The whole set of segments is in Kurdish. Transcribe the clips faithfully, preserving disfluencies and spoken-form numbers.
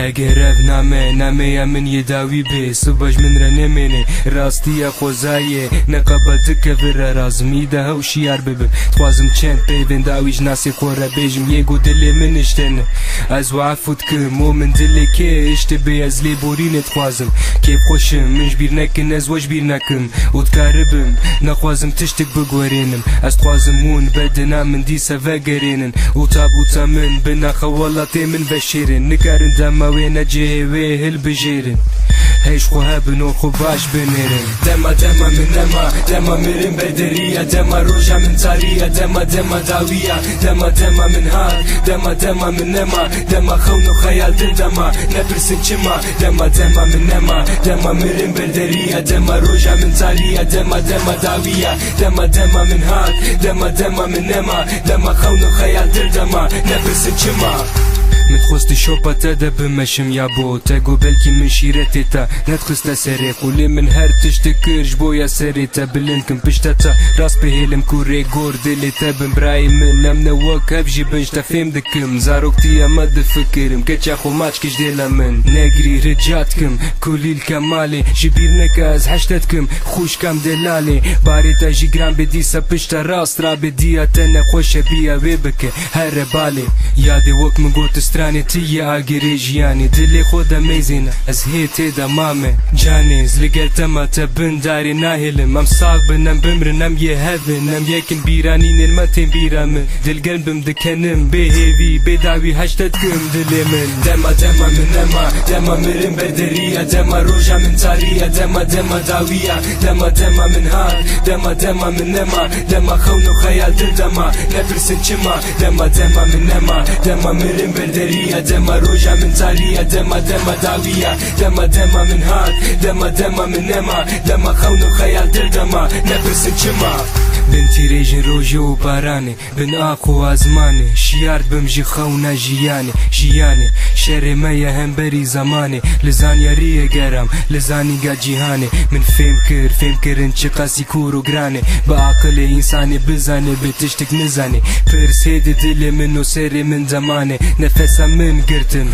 Eger ev name, nameya min yê dawî bê, sibaş min re nemêne. Rastiya xwezayê, neqeba dike vir re razim, î de hew şiyar bibim. Dixwazim çend peyvên dawî ji nasê xwe re bêjim, yê ku dilê min iştene. Ez we efû dikim, o min dilê kê iştê bê, ez lêborînê dixwazim. Kêfxweş im, min ji bîr nekin, ez we ji bîr nekim. Û dikaribim, nexwazim tiştik biguherênim. Ez dixwazim hûn bedena min dîsa vegerênin. Û tabûta min bi naxa welatê min veşêrin. Nikarin dema wê necihê wê hilbijêrin. Hey ji xwe hebin û xwe baş binêrin. Dema dema min nema, dema mirin berderiya, dema roja min tariya, dema dema dawiya, dema dema min hat, dema dema min nema, dema xewn û xeyal dil dema, nepirsin çima, dema dema min nema, dema mirin berderiya, dema roja min tariya, dema dema dawiya, dema dema min hat, dema dema min nema, dema xewn û xeyal dil dema, nepirsin çima. Min xwest di şopa te de bimeşim ya bo, te got belkî min şîretê te nedixiste serê xwe, lê min her tişt dikir ji bo ya serê te bilind kim pişta te, rast bihêlim ku rê gor dilê te bin birayê min, em ne wek hev jî bin ji te fêm dikim, zaroktiya me difikirim, keça xwe maç kij dêla min, negirî rica dikim, kulîl kemalê, ji bîr neke ez heşte dikim, xwişkam delalê, barê te jî giran bê dîsa pişta rast rabê, diya te nexweş e biya wê bike, here balê. Yadê wek min got stranê tu yê agirê jiyanê, dilê xwe de meyzêne, ez hê tê de mame. Canê, ez li gel tema te bin darê nahêlim, em sax bin, em bimrin, em yê hev in, em yekin bîranînên me tên bîra min, dilgel bim dikenim, bê hêvî, bê dawî heşte dikim dilê min. Dema dema min nema, dema mirin berderiya, dema roja min tariya, dema dema dawiya, dema dema min hat, dema dema min nema, dema xewn û xeyal dil dema, nepirsin çima, dema dema min nema, dema mirin berderiya, dema roja min tariya, dema dema dawiya, dema dema min hat, dema dema min nema, dema xewn û xeyal dil dema, nepirsin çima. Bin tîrêjin rojê û baranê, bin ax û azmanê, şiyar dibim ji xewna jiyanê, jiyanê, şerê me ye hemberî zemanê, li zanyariyê geram, li zanînga cîhanê, min fêm kir, fêm kirin çiqasî kûr û giran e, bi aqilê însanê bizanê, bi tiştik nizanê, pirs hê di dilê min û serê min demanê, nefesa min girtin.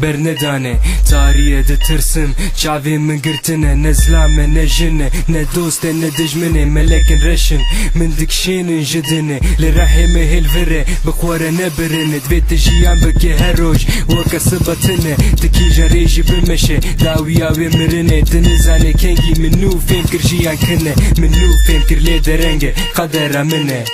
Bernedane, tariyê ditirsim, çavê min girtine, ne zilam e, ne jin e, ne dost e, ne dijmin e, melekin reşin, min dikişênin ji dinê, li rehê me hêl vir e, bi xwe re nebirine, divê tu jiyan bike her roj, weke siba tine, tu kîjan rê jî bimeşe, dawiya wê mirinê, tu nizane kengî min nû fêm kir jiyan kin e, min nû fêm kir lê dereng e, qedera min e.